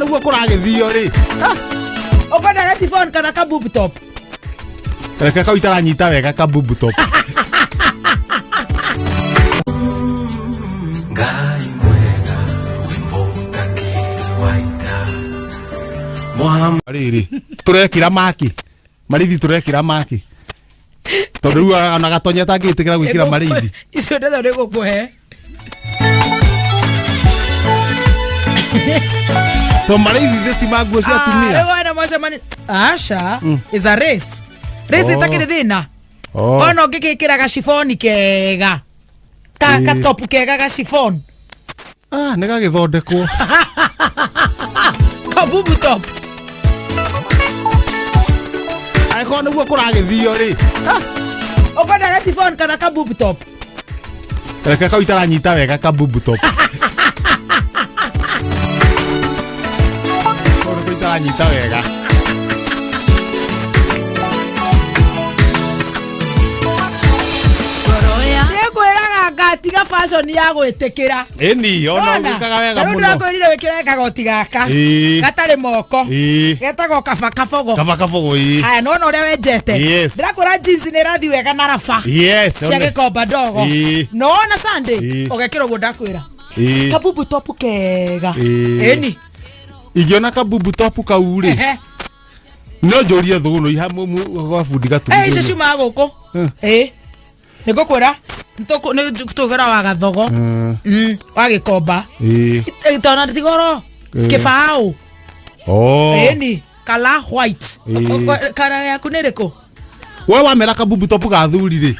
Nĩguo kũragĩthio rĩ. Ũkwenda gacibon kana ka boob top? Reke kau itaranyita wega ka boob top. Ngai mwega wĩ mũtangĩri wa ita Mwam Rĩrĩ tũrekĩra maki marithi, tũrekĩra maki tondũ rĩu ona gatonya atangĩtĩkĩra gwĩkĩra marithi. Icio ndeto nĩ gũkũhe. To marithi thitima nguo cia atumia. Rĩu wena mwacemania aca is a race race. Oh. Ĩtakĩrĩ thĩna. Oh. Ona ũngĩgĩkĩra gaciboni kega ka katopu kega gaciboni. Ah, nĩ gagĩthondekwo. Kabubu top. Angĩkorwo nĩguo kũragĩthio rĩ. Ũkwenda gaciboni kana kabubu top? Reke kau itaranyita wega ka boob top. Kau nĩko itaranyita wega. Nĩngwĩraga ngatiga fashion ya gwĩtĩkĩra. Ĩni ona ũgĩkaga wega rĩu mũno. ndĩrakwĩrire wĩkĩre kagoti gaka gatarĩ moko. Getagwo kaba kabogo. Kaba kabogo, ĩĩ. Haya, nona ũrĩa wenjete. Yes. Ndĩrakwĩra jeans nĩ ĩrathiĩ wega na raba cia gĩkomba ndogo. Nona Sunday ũgekĩra ũguo ndakwĩra. Kabubu top kega. Ĩni. Ingĩona kabubu top kau rĩ, no njũrie thũgũnũ iha gwa bundi gatũ. Eh, icio ciumaga gũkũ. Ĩ nĩ ngũkwĩra nĩ tũgĩra wa gathogo, wa gĩkomba. Tona ti goro. Kĩbaũ. Oh. Ĩni kala white. Kara yaku nĩ rĩkũ? We wamera kabubu top ga thuri rĩ.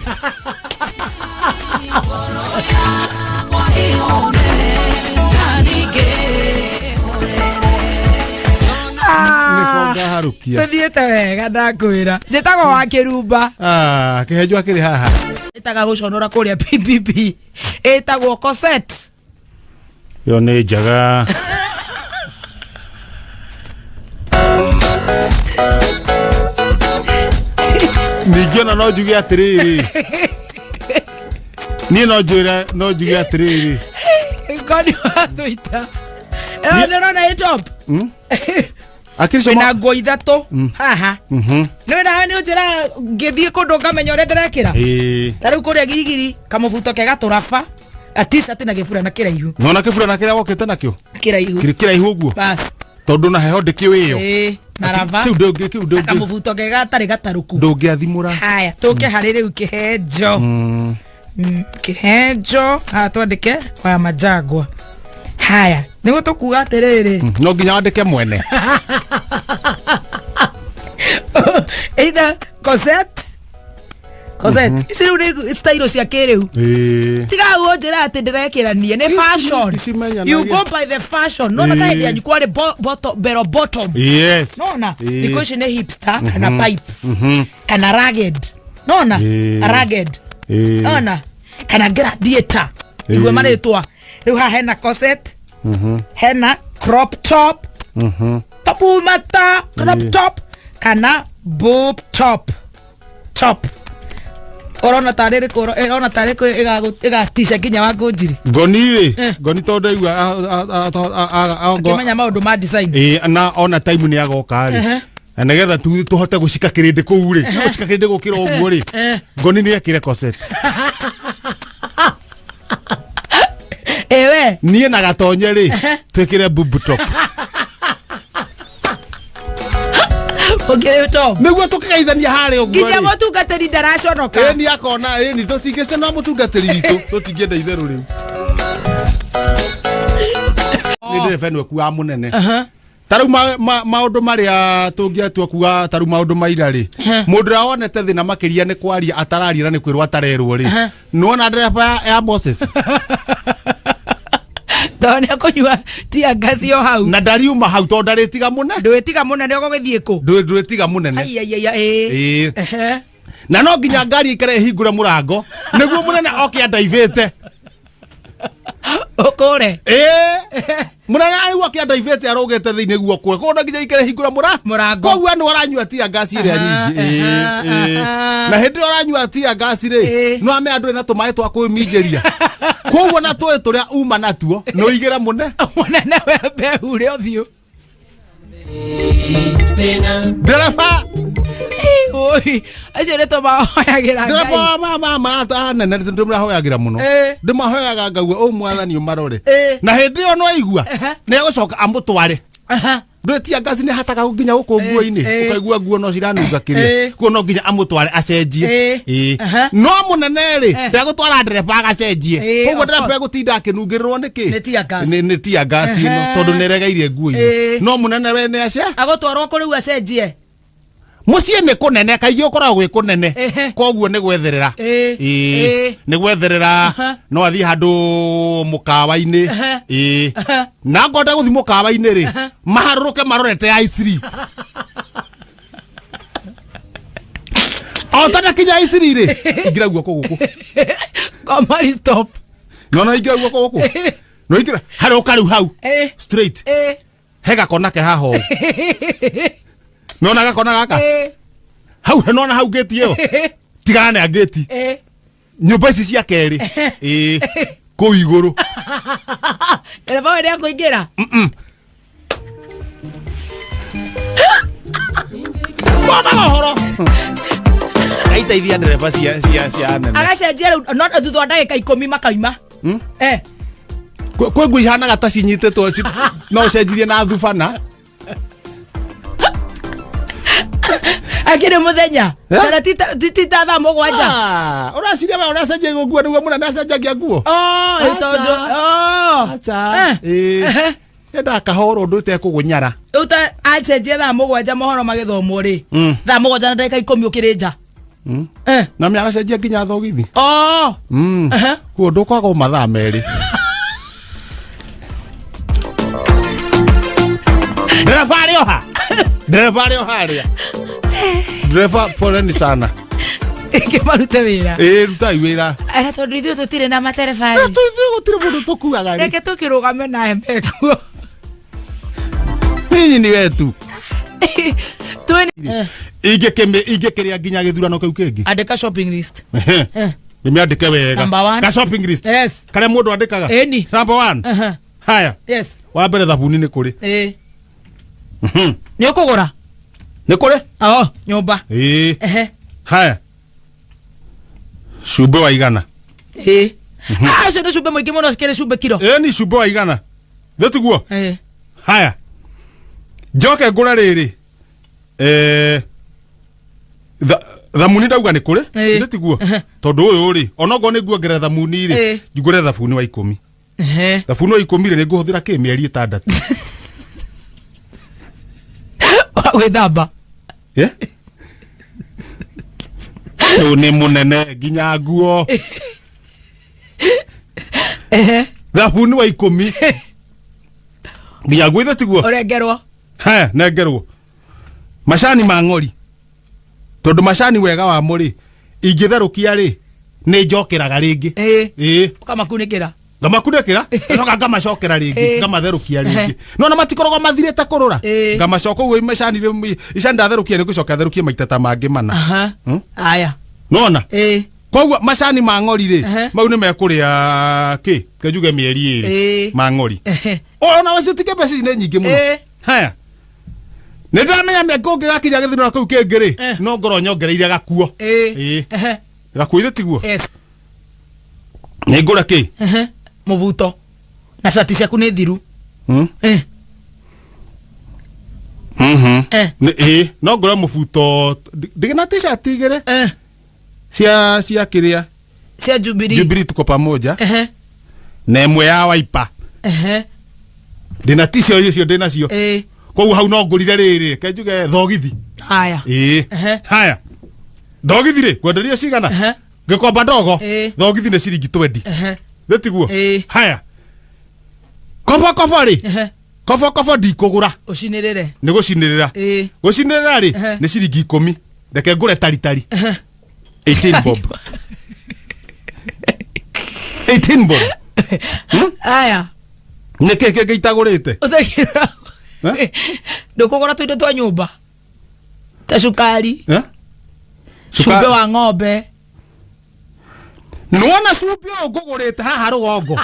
Nĩko ngaharũkia. Tũthiĩte wega, ndakwĩra njĩtagwo wa kĩrumba. Ah, kĩhenjo akĩrĩ haha. Ĩtaga gũconora kũrĩa PPP ĩtagwo corset. Ĩyo nĩ njega. Ningĩ ona no njuge atĩrĩrĩ, niĩ no njwĩre, no njuge atĩrĩrĩ. Ngoni wa thũita ĩyo ndĩrona ĩ top. Akĩrĩ Wĩna coma. nguo ithatũ haha nĩ wĩna nĩ ũnjĩra ngĩthiĩ kũndũ ngamenya ũrĩa ndĩrekĩra. Ta rĩu kũrĩa girigiri kamũbuto kega tũraba a t-shirt na gĩburana kĩraihu. Nona kĩburana kĩrĩa wokĩte nakĩo. Kĩraihu. Kĩrĩ kĩraihu ũguo. Bas. Tondũ na heho ndĩkĩũĩ ĩyo. Ĩĩ, na raba. Kĩu ndũngĩ, kĩu Na ndũngĩ. kamũbuto kega gatarĩ gatarũku. Ndũngĩathimũra. Haya, tũke harĩ rĩu kĩhenjo. Kĩhenjo haha twandĩke wa majangwa. Haya, nĩguo tũkuga atĩrĩrĩ. No nginya wandĩke mwene. Either corset, corset ici rĩu nĩ style cia kĩrĩu. Tiga ũguo njĩra atĩ ndĩrekĩranie nĩ fashion. Icimenyanagia. You go by the fashion. Nona ta hĩndĩ yanyu kwarĩ bell bottom. Nona thikũ ici nĩ hipster kana pipe kana ragged. Nona ragged. Nona kana gladiator. Igwe marĩtwa rĩu haha hena corset, hena crop top, top umata crop top kana boob top top. Ũrona tarĩ rĩkũ? Ĩrona tarĩ kũ ĩgatica nginya wa ngũnjiri? Ngoni rĩ, ngoni tondũ ndaigua Akĩmenya maũndũ ma design. Ĩĩ, na ona time nĩ agoka rĩ, na nĩgetha tũhote gũcika kĩrĩndĩ kũu rĩ, gũcika kĩrĩndĩ gũkĩra ũguo rĩ, ngoni nĩ ekĩre corset. Ewe. Niĩ na gatonye rĩ, twĩkĩre boob top. Ũngĩrĩ top. Nĩguo tũkĩgeithania harĩa ũguo Nginya rĩ. mũtungatĩri ndaraconoka. Ĩni akona ĩni tũtingĩcena mũtungatĩri witũ, tũtingĩenda itherũ rĩu nĩ ndereba ĩno ĩkuaga mũnene. Ta rĩu maũndũ marĩa tũngĩatua kuga, ta rĩu maũndũ maira rĩ, mũndũ ũrĩa wonete thĩna makĩria nĩ kwaria atararia na nĩ kwĩrwo atarerwo rĩ, nĩwona ndereba ya Moses. Tondũ nĩ akũnyua tia ngasi o hau. Na ndariuma hau tondũ ndarĩtiga mũne. Ndwĩtiga mũnene ũgũgĩthiĩ kũ? Ndwĩtiga mũnene. Aiaiaia, ĩĩ. Na no nginya ngari ĩikare ĩhingũre mũrango nĩguo mũnene oke andaivĩte. Ũkũre. Ĩĩ, mũnene aigua kĩandaivĩte arũgĩte thĩinĩ guo kũre koguo no nginya ikare hingũra Mũrango. Koguo nĩ aranyua tia ngasi ĩrĩa nyingĩ. Ĩĩ. Na hĩndĩ ĩyo ũranyua tia ngasi rĩ, no ame andũ na tũmaĩ twa kwĩminjĩria, koguo na tũĩ tũrĩa uma natuo nĩ ũigĩre mũne. Mũnene wembe hure ũthiũ. Ndereba. Oi, acio nĩ tũmahoyagĩra Ngai. Ndereba ma anene ndĩmahoyagĩra mũno. Ndĩmahoyaga ngauga ũ mwathani ũmarore. Na hĩndĩ ĩyo no aigua nĩ egũcoka amũtware. Ndwĩtia ngaci nĩ hataga nginya gũkũ nguo-inĩ, ũkaigua nguo no ciranunga kĩrĩa, kuo no nginya amũtware acenjie. No mũnene rĩ, ndegũtwara ndereba agacenjie, koguo ndereba egũtinda akĩnungĩrĩrwo nĩkĩ? Nĩ tear gas. Nĩ tear gas ĩno, tondũ nĩ ĩregeire nguo-inĩ. No mũnene we nĩ ace agũtwarwo kũ rĩu acenjie? Mũciĩ nĩ kũnene, kaingĩ ũkoragwo gwĩ kũnene, koguo nĩ gwetherera. Nĩ gwetherera, no athiĩ handũ mũkawa-inĩ. Na ngorwo ndegũthiĩ mũkawa-inĩ rĩ, maharũrũke marorete I3 o tanakinya I3 rĩ, ingĩra guoko gũkũ. Komari stop. No no ingĩra guoko gũkũ, no ingĩra harũka rĩu hau straight. He gakona ke haha ũũ, nona gakona gaka hau, nona hau ngĩti ĩyo, tigana na ngĩti. Nyũmba ici cia kerĩ, ĩĩ, kũu igũrũ. Ndereba we nĩakũingĩra. Mwana ũhoro aiteithia ndereba cia anene. Agacenjia rĩu no thutha wa ndagĩka 10 makauma. Kwĩ nguo ihanaga ta cinyitĩtwo no ũcenjirie na thubana. Akĩrĩ mũthenya. Kana ti ta thaa 7? Ah, ũraciria we ũracenjia nguo nĩguo mũnene acenjagia nguo? Oh, nĩ tondũ, oh. Aca. Ĩĩ. Enda akahoro ũndũ ũtekũgũnyara. Rĩu ta acenjia thaa 7 mohoro magĩthomwo rĩ, thaa 7 na ndagĩka 10 ũkĩrĩ nja. Na mĩaracenjia nginya thogithi. Oh. Kuo ndũkwagwo mathaa 2. Ndereba arĩ oha, ndereba arĩ oha harĩa, ndereba poleni sana. Ĩngĩ marute wĩra. Ĩĩ, rutai wĩra. Ara tondũ ithuĩ tũtirĩ na matereba Na rĩ. Ithuĩ gũtirĩ mũndũ tũkuaga rĩ. Reke tũkĩrũgame nawe mekuo. Ninyi ni wetu. Twĩ Ingĩkĩrĩa nginya gĩthurano kĩu kĩngĩ. Andĩka shopping list. Nĩmĩandĩke wega. Number one. Ka shopping list. Yes. Karĩa mũndũ andĩkaga. Ĩni. Number one. Haya. Yes. Wa mbere thabuni nĩ kũrĩ. Nĩ ũkũgũra? Nĩ kũrĩ. Oh, nyũmba. Ĩĩ. Haya, cumbĩ wa 100. Ĩĩ. Ah, ũcio nĩ cumbĩ mũingĩ mũno, kĩrĩ cumbĩ kiro. Ĩĩ, ni cumbĩ wa 100 nĩ tiguo? Haya, njoke ngũre rĩrĩ, thamuni ndauga nĩ kũrĩ. Nĩ tiguo? Tondũ ũyũ rĩ, onokorwo nĩ nguongerera thamuni rĩ, ngũre thabuni wa 10. Thabuni wa 10 rĩ, nĩ ngũhũthĩra kĩ mĩeri 6. Wa gwĩthamba. Rĩu nĩ mũnene nginya nguo. Thabuni wa 10 nginya nguo, ithe tiguo? Ũrengerwo. Haya, nengerwo macani ma ng'ori, tondũ macani wega wamo rĩ, ingĩtherũkia rĩ, nĩ njokeraga rĩngĩ. Ĩĩ. Ũkamakunĩkĩra. Ngamakunĩkĩra, ngacoka ngamacokera rĩngĩ, ngamatherũkia rĩngĩ, no na matikoragwo mathirĩte kũrũra. Ngamacoka ũguo macani rĩ, icani ndatherũkia nĩ ngũcoka therũkie maita ta mangĩ 4. Aya. Nona koguo macani ma ng'ori rĩ, mau nĩ mekũrĩa kĩ kenjuge mĩeri 2. Ma ng'ori. Ona wacio tike mbeca ici nĩ nyingĩ mũno. Haya, nĩ ndamenya mĩaka ũngĩgakinya gĩthurano kĩu kĩngĩ rĩ, no ngorwo nyongereire gakuo. Ĩĩ. Gakuo ithe tiguo? Yes. Nĩ ngũra kĩ? Mũbuto na cati ciaku nĩ thiru. Ĩĩ, no ngũre mũbuto ndĩ na t-shirt 2 cia kĩrĩa. Cia Jubilee. Jubilee tuko pamoja. Na ĩmwe ya Wiper. Ndĩna t-shirt icio ndĩ nacio. Koguo hau no ngũrire rĩrĩ, kenjuge thogithi. Haya. Ĩĩ. Haya, thogithi rĩ, ngwenderia cigana? Ngĩkomba ndogo. Thogithi nĩ ciringi 20. Nĩ tiguo? Ĩĩ. Haya, kobokobo rĩ, kobokobo ndikũgũra. Ũcinĩrĩre. Nĩ gũcinĩrĩra. Gũcinĩrĩra rĩ, nĩ ciringi 10. Reke ngũre taritari 18 bob, 18 bob. Aya. Nĩ kĩ kĩngĩ itagũrĩte? Ũtekĩra. Ndũkũgũra tũindo twa nyũmba ta cukari? Eh? Cumbĩ wa ng'ombe. Nĩwona cumbĩ ũyũ ngũgũrĩte haha rũgongo,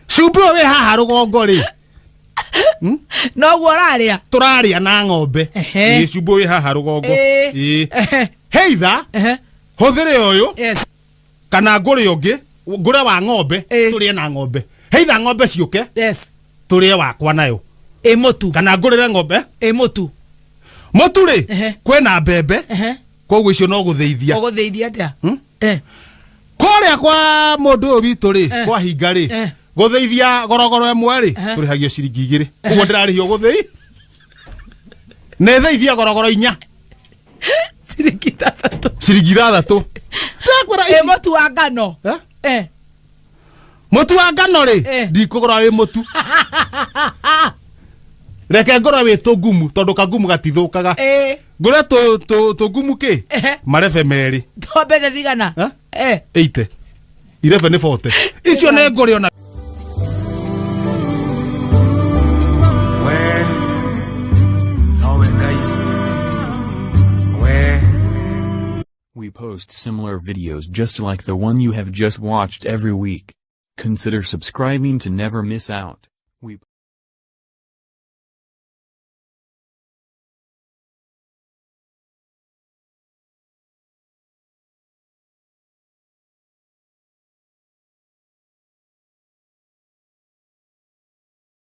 cumbĩ ũyũ wĩ haha rũgongo rĩ, Noguo ũrarĩa. Tũrarĩa na ng'ombe. Ehe. Ĩ cumbũ wĩ haha rũgongo. Ĩ. Ĩ. Heitha Ehe. hũthĩre ũyũ Yes. kana ngũre ũngĩ, ngũre wa ng'ombe, Ĩ. tũrĩe na ng'ombe. Heitha ng'ombe ciũke Yes. tũrĩe wakwa nayo, Ĩ mũtu. kana ngũrĩre ng'ombe. Ĩ mũtu. Mũtu rĩ, Ehe. kwĩna mbembe, Ehe. koguo icio no gũthĩithia. Ũgũthĩithia atĩa? Eh. Kũrĩa kwa mũndũ ũyũ witũ rĩ, Eh. kwa hinga rĩ, Eh. gũthĩithia gorogoro ĩmwe rĩ, Eh. tũrĩhagio ciringi 2, ũguo ndĩrarĩhio gũthĩi nĩ thĩithia gorogoro 4. Ciringi 6. Ciringi 6. Ndakwĩra Ĩ ici. mũtu wa ngano. Eh? Eh. Mũtu wa ngano rĩ, Eh. ndikũgũra wĩ mũtu, reke ngũre wĩ tũngumu, tondũ kangumu gatithũkaga. Ĩ. Ngũre tũngumu kĩ? Ehe. Marebe 2. To mbeca cigana? Eh? Eh. 80 irebe nĩ 40, icio nĩ ngũrĩ ona. We nowe Ngai we. We post similar videos just like the one you have just watched every week. Consider subscribing to never miss out. We